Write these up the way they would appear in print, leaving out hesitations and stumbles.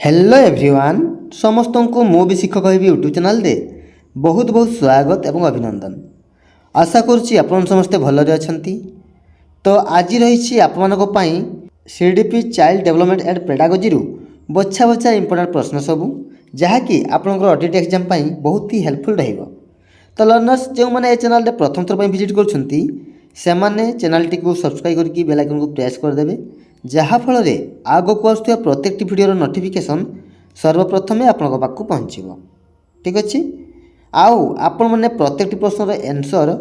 Hello everyone, ସମସ୍ତଙ୍କୁ ମୁଁ ବି ଶିକ୍ଷକ ହେବି ୟୁଟ୍ୟୁବ୍ ଚ୍ୟାନେଲରେ ବହୁତ ବହୁତ ସ୍ୱାଗତ ଏବଂ ଅଭିନନ୍ଦନ। ଆଶା କରୁଛି ଆପଣ ସମସ୍ତେ ଭଲରେ ଅଛନ୍ତି। ତ ଆଜି ରହିଛି ଆପଣମାନଙ୍କ ପାଇଁ CDP, child development and ପେଡ଼ାଗୋଜିରୁ ବଛା ବଛା ଇମ୍ପୋର୍ଟାଣ୍ଟ ପ୍ରଶ୍ନ ସବୁ, ଯାହାକି ଆପଣଙ୍କର ଅଡ଼ିଟ୍ ଏକ୍ଜାମ୍ ପାଇଁ ବହୁତ ହି ହେଲ୍ପଫୁଲ୍ ରହିବ। ତ ଲର୍ଣ୍ଣର୍ସ, ଯେଉଁମାନେ ଏ ଚ୍ୟାନେଲରେ ପ୍ରଥମ ଥର ପାଇଁ ଭିଜିଟ୍ କରୁଛନ୍ତି, ସେମାନେ ଚ୍ୟାନେଲଟିକୁ ସବସ୍କ୍ରାଇବ୍ କରିକି ବେଲ୍ ଆଇକନ୍କୁ ପ୍ରେସ୍ କରିଦେବେ, ଯାହାଫଳରେ ଆଗକୁ ଆସୁଥିବା ପ୍ରତ୍ୟେକଟି ଭିଡ଼ିଓର ନୋଟିଫିକେସନ୍ ସର୍ବପ୍ରଥମେ ଆପଣଙ୍କ ପାଖକୁ ପହଞ୍ଚିବ। ଠିକ୍ ଅଛି। ଆଉ ଆପଣମାନେ ପ୍ରତ୍ୟେକଟି ପ୍ରଶ୍ନର ଆନ୍ସର୍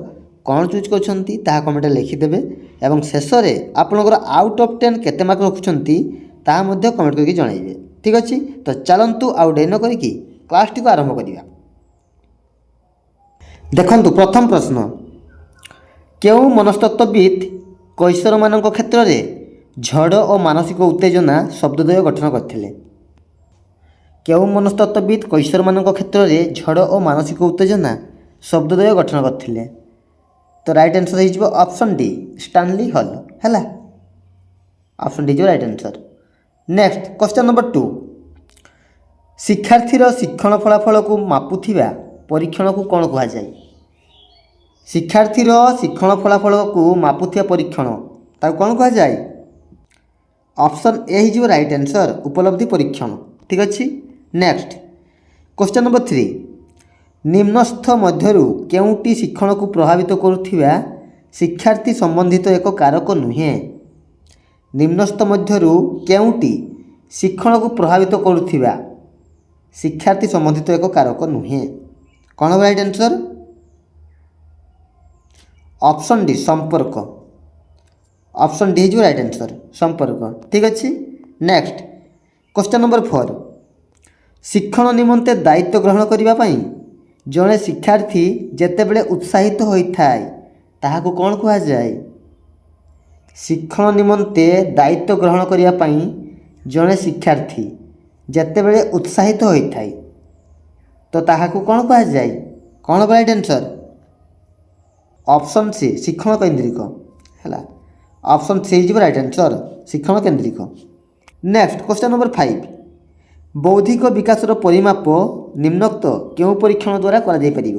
କ'ଣ ଚୁଜ୍ କରୁଛନ୍ତି, ତାହା କମେଣ୍ଟରେ ଲେଖିଦେବେ ଏବଂ ଶେଷରେ ଆପଣଙ୍କର ଆଉଟ୍ ଅଫ୍ 10 କେତେ ମାର୍କ ରଖୁଛନ୍ତି, ତାହା ମଧ୍ୟ କମେଣ୍ଟ କରିକି ଜଣାଇବେ। ଠିକ୍ ଅଛି। ତ ଚାଲନ୍ତୁ, ଆଉ ଡେରି ନ କରିକି କ୍ଲାସ୍ଟିକୁ ଆରମ୍ଭ କରିବା। ଦେଖନ୍ତୁ, ପ୍ରଥମ ପ୍ରଶ୍ନ: କେଉଁ ମନସ୍ତତ୍ତ୍ୱବିତ୍ କୈଶୋରମାନଙ୍କ କ୍ଷେତ୍ରରେ ଝଡ଼ ଓ ମାନସିକ ଉତ୍ତେଜନା ଶବ୍ଦଦ୍ୱୟ ଗଠନ କରିଥିଲେ? କେଉଁ ମନସ୍ତତ୍ତ୍ୱବିତ୍ କୈଶୋରମାନଙ୍କ କ୍ଷେତ୍ରରେ ଝଡ଼ ଓ ମାନସିକ ଉତ୍ତେଜନା ଶବ୍ଦଦ୍ୱୟ ଗଠନ କରିଥିଲେ? ତ ରାଇଟ୍ ଆନ୍ସର୍ ହେଇଯିବ ଅପସନ୍ ଡି, ଷ୍ଟାନଲି ହଲ୍। ହେଲା, ଅପସନ୍ ଡି ହେଇଯିବ right answer. Next question number 2: ଶିକ୍ଷାର୍ଥୀର ଶିକ୍ଷଣ ଫଳାଫଳକୁ ମାପୁଥିବା ପରୀକ୍ଷଣକୁ କ'ଣ କୁହାଯାଏ? ଶିକ୍ଷାର୍ଥୀର ଶିକ୍ଷଣ ଫଳାଫଳକୁ ମାପୁଥିବା ପରୀକ୍ଷଣ, ତାକୁ କ'ଣ କୁହାଯାଏ? ଅପସନ୍ ଏ ହେଇଯିବ ରାଇଟ୍ ଆନ୍ସର୍, ଉପଲବ୍ଧି ପରୀକ୍ଷଣ। ଠିକ୍ ଅଛି। ନେକ୍ସଟ କ୍ୱେଶ୍ଚନ୍ ନମ୍ବର 3: ନିମ୍ନସ୍ଥ ମଧ୍ୟରୁ କେଉଁଟି ଶିକ୍ଷଣକୁ ପ୍ରଭାବିତ କରୁଥିବା ଶିକ୍ଷାର୍ଥୀ ସମ୍ବନ୍ଧିତ ଏକ କାରକ ନୁହେଁ? ନିମ୍ନସ୍ଥ ମଧ୍ୟରୁ କେଉଁଟି ଶିକ୍ଷଣକୁ ପ୍ରଭାବିତ କରୁଥିବା ଶିକ୍ଷାର୍ଥୀ ସମ୍ବନ୍ଧିତ ଏକ କାରକ ନୁହେଁ? କ'ଣ ହେବ ରାଇଟ୍ ଆନ୍ସର୍? ଅପସନ୍ ଡି, ସମ୍ପର୍କ। ଅପସନ୍ ଡି ହେଇଯିବ ରାଇଟ୍ ଆନ୍ସର୍, ସମ୍ପର୍କ। ଠିକ୍ ଅଛି। ନେକ୍ସଟ କ୍ୱେଶ୍ଚନ୍ ନମ୍ବର 4: ଶିକ୍ଷଣ ନିମନ୍ତେ ଦାୟିତ୍ୱ ଗ୍ରହଣ କରିବା ପାଇଁ ଜଣେ ଶିକ୍ଷାର୍ଥୀ ଯେତେବେଳେ ଉତ୍ସାହିତ ହୋଇଥାଏ, ତାହାକୁ କ'ଣ କୁହାଯାଏ? ଶିକ୍ଷଣ ନିମନ୍ତେ ଦାୟିତ୍ୱ ଗ୍ରହଣ କରିବା ପାଇଁ ଜଣେ ଶିକ୍ଷାର୍ଥୀ ଯେତେବେଳେ ଉତ୍ସାହିତ ହୋଇଥାଏ, ତ ତାହାକୁ କ'ଣ କୁହାଯାଏ? କ'ଣ ହେବ ରାଇଟ୍ ଆନ୍ସର୍? ଅପସନ୍ ସି, ଶିକ୍ଷଣ କେନ୍ଦ୍ରିକ। ହେଲା, ଅପସନ୍ ସି ହେଇଯିବ ରାଇଟ୍ ଆନ୍ସର୍, ଶିକ୍ଷଣ କେନ୍ଦ୍ରିକ। ନେକ୍ସଟ କ୍ୱେଶ୍ଚନ୍ ନମ୍ବର 5: ବୌଦ୍ଧିକ ବିକାଶର ପରିମାପ ନିମ୍ନୋକ୍ତ କେଉଁ ପରୀକ୍ଷଣ ଦ୍ୱାରା କରାଯାଇପାରିବ?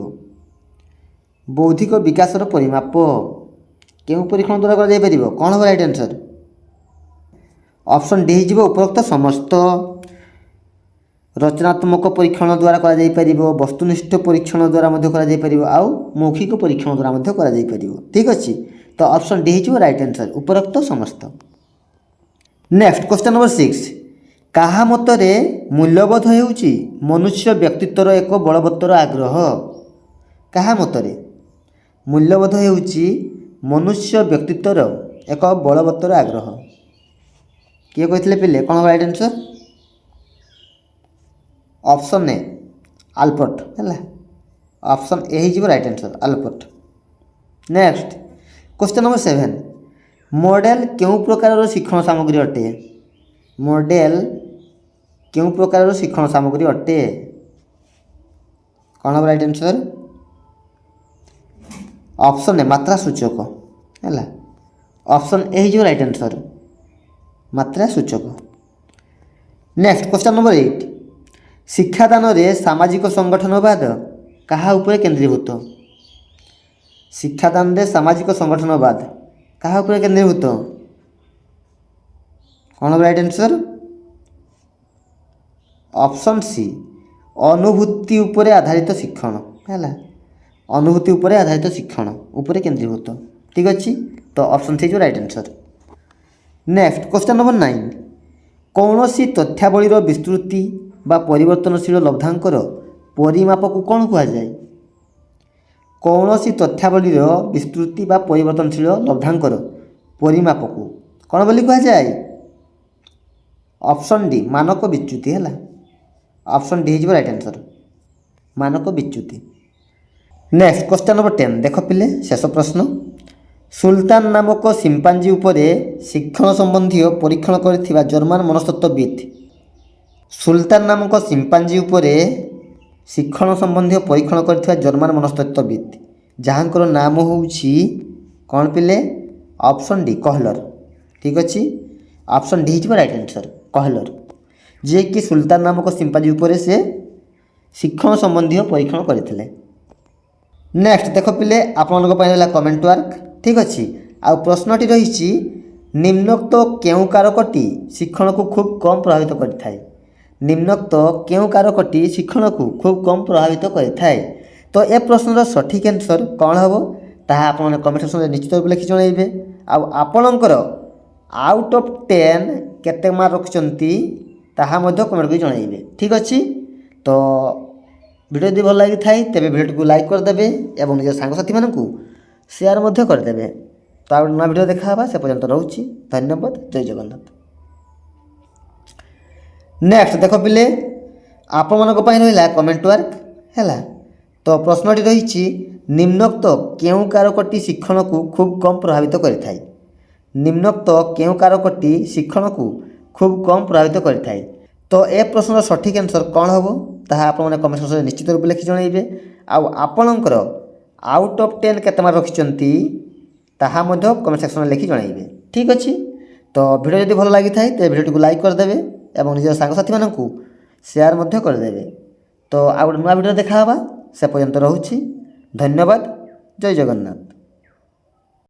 ବୌଦ୍ଧିକ ବିକାଶର ପରିମାପ କେଉଁ ପରୀକ୍ଷଣ ଦ୍ୱାରା କରାଯାଇପାରିବ? କ'ଣ ହେବ ରାଇଟ୍ ଆନ୍ସର୍? ଅପସନ୍ ଡି ହେଇଯିବ, ଉପରୋକ୍ତ ସମସ୍ତ। ରଚନାତ୍ମକ ପରୀକ୍ଷଣ ଦ୍ୱାରା କରାଯାଇପାରିବ, ବସ୍ତୁନିଷ୍ଠ ପରୀକ୍ଷଣ ଦ୍ୱାରା ମଧ୍ୟ କରାଯାଇପାରିବ ଆଉ ମୌଖିକ ପରୀକ୍ଷଣ ଦ୍ୱାରା ମଧ୍ୟ କରାଯାଇପାରିବ। ଠିକ୍ ଅଛି। ତ ଅପସନ୍ ଡି ହେଇଯିବ ରାଇଟ୍ ଆନ୍ସର୍, ଉପରୋକ୍ତ ସମସ୍ତ। ନେକ୍ସଟ କ୍ୱେଶ୍ଚନ୍ ନମ୍ବର 6: କାହା ମତରେ ମୂଲ୍ୟବୋଧ ହେଉଛି ମନୁଷ୍ୟ ବ୍ୟକ୍ତିତ୍ୱର ଏକ ବଳବତ୍ତର ଆଗ୍ରହ? କାହା ମତରେ ମୂଲ୍ୟବୋଧ ହେଉଛି ମନୁଷ୍ୟ ବ୍ୟକ୍ତିତ୍ୱର ଏକ ବଳବତ୍ତର ଆଗ୍ରହ? କିଏ କହିଥିଲେ ପିଲେ? କ'ଣ ହେବ ରାଇଟ୍ ଆନ୍ସର୍? ଅପସନ୍ ଏ, ଆଲପର୍ଟ। ହେଲା, ଅପସନ୍ ଏ ହେଇଯିବ right answer, Allport. Next question number 7: Model କେଉଁ ପ୍ରକାରର ଶିକ୍ଷଣ ସାମଗ୍ରୀ ଅଟେ? ମଡ଼େଲ କେଉଁ ପ୍ରକାରର ଶିକ୍ଷଣ ସାମଗ୍ରୀ ଅଟେ? କ'ଣ ହେବ ରାଇଟ୍ ଆନ୍ସର୍? ଅପସନ୍ ଏ, ମାତ୍ରା ସୂଚକ। ହେଲା, ଅପସନ୍ ଏ ହେଇଯିବ ରାଇଟ୍ ଆନ୍ସର୍, ମାତ୍ରା ସୂଚକ। ନେକ୍ସଟ କ୍ୱେଶ୍ଚନ୍ ନମ୍ବର 8: ଶିକ୍ଷାଦାନରେ ସାମାଜିକ ସଂଗଠନବାଦ କାହା ଉପରେ କେନ୍ଦ୍ରୀଭୂତ? ଶିକ୍ଷାଦାନରେ ସାମାଜିକ ସଂଗଠନବାଦ କାହା ଉପରେ କେନ୍ଦ୍ରୀଭୂତ? କ'ଣ ହେବ ରାଇଟ୍ ଆନ୍ସର୍? ଅପସନ୍ ସି, ଅନୁଭୂତି ଉପରେ ଆଧାରିତ ଶିକ୍ଷଣ। ହେଲା, ଅନୁଭୂତି ଉପରେ ଆଧାରିତ ଶିକ୍ଷଣ ଉପରେ କେନ୍ଦ୍ରୀଭୂତ। ଠିକ୍ ଅଛି। ତ ଅପସନ୍ ସି ହେଇଯିବ right answer. Next question number 9: କୌଣସି ତଥ୍ୟାବଳୀର ବିସ୍ତୃତି ବା ପରିବର୍ତ୍ତନଶୀଳ ଲବ୍ଧାଙ୍କର ପରିମାପକୁ କ'ଣ କୁହାଯାଏ? କୌଣସି ତଥ୍ୟାବଳୀର ବିସ୍ତୃତି ବା ପରିବର୍ତ୍ତନଶୀଳ ଲବ୍ଧାଙ୍କର ପରିମାପକୁ କ'ଣ ବୋଲି କୁହାଯାଏ? ଅପସନ୍ ଡି, ମାନକ ବିଚ୍ୟୁତି। ହେଲା, ଅପସନ୍ ଡି ହେଇଯିବ ରାଇଟ୍ ଆନ୍ସର୍, ମାନକ ବିଚ୍ୟୁତି। ନେକ୍ସଟ କ୍ୱେଶ୍ଚନ୍ ନମ୍ବର 10: ଦେଖ ପିଲେ, ଶେଷ ପ୍ରଶ୍ନ। ସୁଲତାନ ନାମକ ସିମ୍ପାଞ୍ଜି ଉପରେ ଶିକ୍ଷଣ ସମ୍ବନ୍ଧୀୟ ପରୀକ୍ଷଣ କରିଥିବା ଜର୍ମାନ ମନସ୍ତତ୍ତ୍ୱବିତ୍? ସୁଲତାନ ନାମକ ସିମ୍ପାଞ୍ଜି ଉପରେ ଶିକ୍ଷଣ ସମ୍ବନ୍ଧୀୟ ପରୀକ୍ଷଣ କରିଥିବା ଜର୍ମାନ ମନସ୍ତତ୍ତ୍ୱବିତ୍, ଯାହାଙ୍କର ନାମ ହେଉଛି କ'ଣ ପିଲେ? ଅପସନ୍ ଡି, କହଲର। ଠିକ୍ ଅଛି, ଅପସନ୍ ଡି ହେଇଯିବ ରାଇଟ୍ ଆନ୍ସର୍, କହଲର। ଯିଏକି ସୁଲତାନ ନାମକ ସିମ୍ପାଜି ଉପରେ ସେ ଶିକ୍ଷଣ ସମ୍ବନ୍ଧୀୟ ପରୀକ୍ଷଣ କରିଥିଲେ। ନେକ୍ସଟ ଦେଖ ପିଲେ, ଆପଣଙ୍କ ପାଇଁ ରହିଲା କମେଣ୍ଟ ୱାର୍କ। ଠିକ୍ ଅଛି। ଆଉ ପ୍ରଶ୍ନଟି ରହିଛି, ନିମ୍ନୋକ୍ତ କେଉଁ କାରକଟି ଶିକ୍ଷଣକୁ ଖୁବ୍ କମ୍ ପ୍ରଭାବିତ କରିଥାଏ? ନିମ୍ନୋକ୍ତ କେଉଁ କାରକଟି ଶିକ୍ଷଣକୁ ଖୁବ୍ କମ୍ ପ୍ରଭାବିତ କରିଥାଏ? ତ ଏ ପ୍ରଶ୍ନର ସଠିକ୍ ଆନ୍ସର୍ କ'ଣ ହେବ, ତାହା ଆପଣମାନେ କମେଣ୍ଟ ସେକ୍ସନରେ ନିଶ୍ଚିତ ରୂପେ ଲେଖି ଜଣାଇବେ। ଆଉ ଆପଣଙ୍କର ଆଉଟ୍ ଅଫ୍ 10 କେତେ ମାର୍କ ରଖିଛନ୍ତି, ତାହା ମଧ୍ୟ କମେଣ୍ଟ କରି ଜଣାଇବେ। ଠିକ୍ ଅଛି। ତ ଭିଡ଼ିଓ ଯଦି ଭଲ ଲାଗିଥାଏ, ତେବେ ଭିଡ଼ିଓଟିକୁ ଲାଇକ୍ କରିଦେବେ ଏବଂ ନିଜ ସାଙ୍ଗସାଥିମାନଙ୍କୁ ସେୟାର ମଧ୍ୟ କରିଦେବେ। ତ ଆଉ ନୂଆ ଭିଡ଼ିଓ ଦେଖା ହେବା, ସେ ପର୍ଯ୍ୟନ୍ତ ରହୁଛି। ଧନ୍ୟବାଦ। ଜୟ ଜଗନ୍ନାଥ। ନେକ୍ସଟ ଦେଖ ପିଲେ, ଆପଣମାନଙ୍କ ପାଇଁ ରହିଲା କମେଣ୍ଟ ୱାର୍କ। ହେଲା ତ ପ୍ରଶ୍ନଟି ରହିଛି, ନିମ୍ନୋକ୍ତ କେଉଁ କାରକଟି ଶିକ୍ଷଣକୁ ଖୁବ୍ କମ୍ ପ୍ରଭାବିତ କରିଥାଏ? ନିମ୍ନୋକ୍ତ କେଉଁ କାରକଟି ଶିକ୍ଷଣକୁ ଖୁବ୍ କମ୍ ପ୍ରଭାବିତ କରିଥାଏ? ତ ଏ ପ୍ରଶ୍ନର ସଠିକ୍ ଆନ୍ସର୍ କ'ଣ ହେବ, ତାହା ଆପଣମାନେ କମେଣ୍ଟ ସେକ୍ସନରେ ନିଶ୍ଚିତ ରୂପେ ଲେଖି ଜଣାଇବେ। ଆଉ ଆପଣଙ୍କର ଆଉଟ୍ ଅଫ୍ 10 କେତେ ମାର୍କ ରଖିଛନ୍ତି, ତାହା ମଧ୍ୟ କମେଣ୍ଟ ସେକ୍ସନରେ ଲେଖି ଜଣାଇବେ। ଠିକ୍ ଅଛି। ତ ଭିଡ଼ିଓ ଯଦି ଭଲ ଲାଗିଥାଏ, ତେବେ ଭିଡ଼ିଓଟିକୁ ଲାଇକ୍ କରିଦେବେ ଏବଂ ନିଜର ସାଙ୍ଗସାଥିମାନଙ୍କୁ ସେୟାର ମଧ୍ୟ କରିଦେବେ। ତ ଆଉ ଗୋଟେ ନୂଆ ଭିଡ଼ିଓ ଦେଖା ହେବା, ସେ ପର୍ଯ୍ୟନ୍ତ ରହୁଛି। ଧନ୍ୟବାଦ। ଜୟ ଜଗନ୍ନାଥ।